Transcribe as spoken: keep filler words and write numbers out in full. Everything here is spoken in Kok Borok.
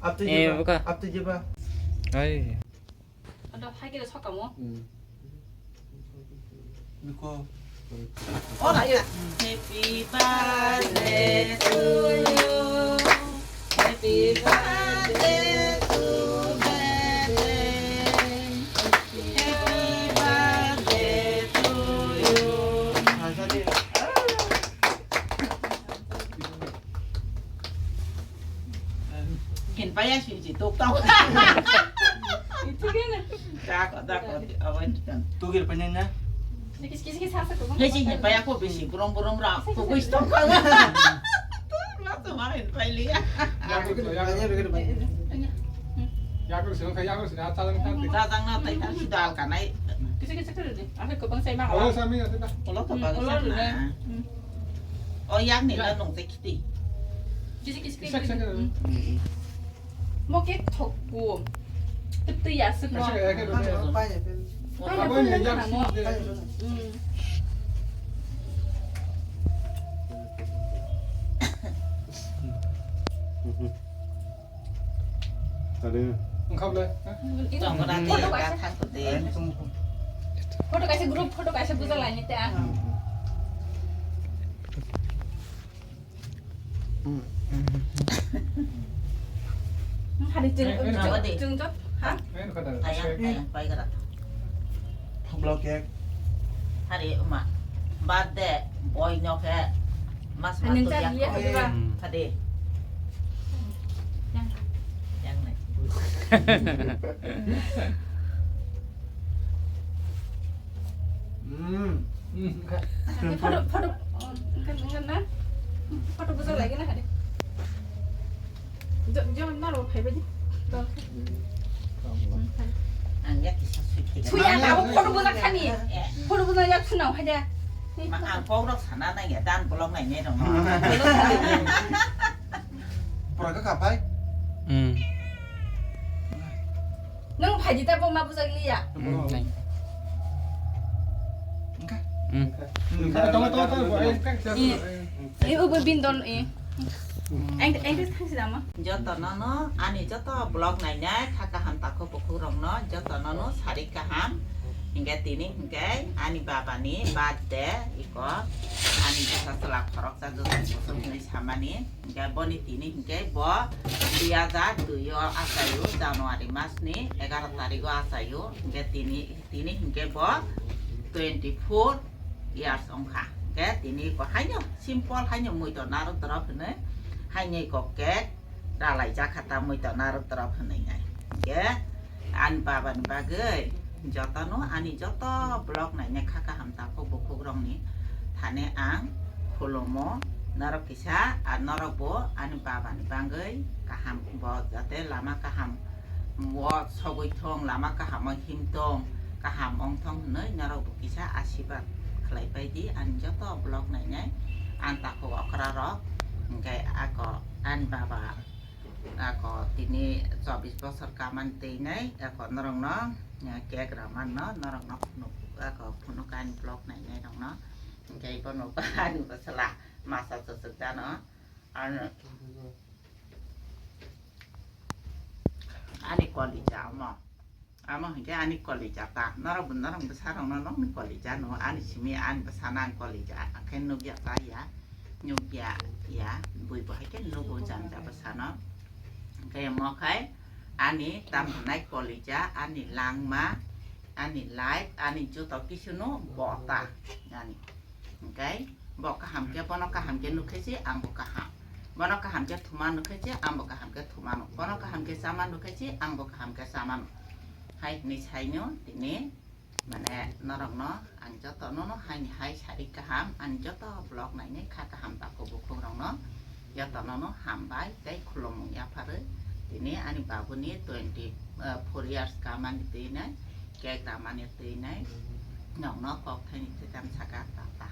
Aptu Eh, jiba. Buka. Aptu jiba. Ai. Ada hai kira sokamo. Hmm. Biko. Oh, lah, ya. Happy birthday to you. Happy birthday to Bebe. Happy birthday to you. Hin paya sui si tuk tau. Itu kan. Dak, dak, awan kan. Tugir panjang na. Sikis, sikis, sikis, sasa tu. Hei si hin paya ko bisi burom burom ra. Ko ko istom ka. Mas tu mah hin paya liya. Yaku, yaku, yaku. Yaku sih, kayak yaku sih, asal kan. Datang na tai kan sudah alkanai. Sikis, sikis, sikis. Aku kebang saya mah. Oh, sami ya, tidak. Kalau kebang saya mah. Oh, yang ni lah nong teki. Kisi, kisi, kisi. Sak, sak, sak. Hmm. Mo cake thokku. Tip twi ya sik mo. Sak, sak, sak, sak. Pai ya, pai. Pai ya, pai ya, pai ya, pai ya. Hmm. Tadi. Engkau le. Itu photo kaisa. Photo kaisa group photo kaisa bujak laini te ah. Hari jeng jeng jeng ha. Ayang ayang pai gara. Thokblo cake. Hari uma. Birthday boy no khe mas mas to yak. Tadi. Yang. Yang nai. Hmm. Photo photo. Enggak enggak na. Photo bujak lagi na hari. Jom na ro phai badi. Ang ya kisa sui kisa. Suya na photo bujak thani. Photo bujak yak sunau hai da. Ma ang kok rok sana na ya dan blog nai ne rong. Pura ka kapai. Hmm. Nang phai di ta bo ma bujak liya. Hmm. Engka. Hmm. Engka. Tong tong tong. Eh, ubo bindon eh. Ang ang thang si dama. Joto nono ani joto blog nainai kha kaham takho bukhuk rokno joto nono sari kaham. Hingke tini hingke ani baba ni birthday iko ani bwsa chwla khoroksa joto bosong hinwi samani. Hingke boni tini hingke bo dui hajar dui o achaio January mas ni egaroh tarikh o achaio. Hingke tini tini hingke bo twenty four years wngkha. Hingke tini iko haino simple haino muito narok dorok hinwi haino iko cake ralaijak kha ta muito narok dorok hinwi nai. Hingke ani baba ni bagwi jotono ani joto blog nainai kha kaham takho bukhuk rokni thani ang khulumo norok kisa ar norok bo ani baba ni bagwi kaham bo jate lama kaham o sogwi thung, lama kahamo him thung, kaham wng thung hinwi norok bo kisa asirwad khlai pai di ani joto blog nainai ani takhuk okra rok. Hingke ako ani baba ako tini chobbish bosor kamani twi nai ako norokno, eh, cake rw manno norokno phunuk ako phunuk ani blog nainai rokno. Hingke bono ani bwsala masa chuchuk jano. Ano. Ani kolija omo. Amo hingke ani kolija ta. Norok bo norok bwsa rokno nokni kolija no ani simi ani bwsano ang kolija. Akhe nukya ta ya. Nukya ya. Bui bo haikhe nugo janja bwsano. Hingke omo khai ani tamhinai kolija, ani langma, ani life, ani joto kisu no bo ta. Ani. Hingke bo kaham khe, bono kaham khe nukhe se ang bo kaham. Bono kaham khe thuma nukhe se ang bo kaham khe thumano. Bono kaham khe chama nukhe se ang bo kaham khe chamano. Hai hwnwi saino tini mane norokno ang jotono no haini hai sari kaham, ani joto vlog nainai kha kaham takhuk bukhuk rokno jotono no hambai tei khulumung yapharwi. Tini ani babuni twenty four years kamani twi nai, cake ramani twi nai, nokno kok thaini twi tam saka tata.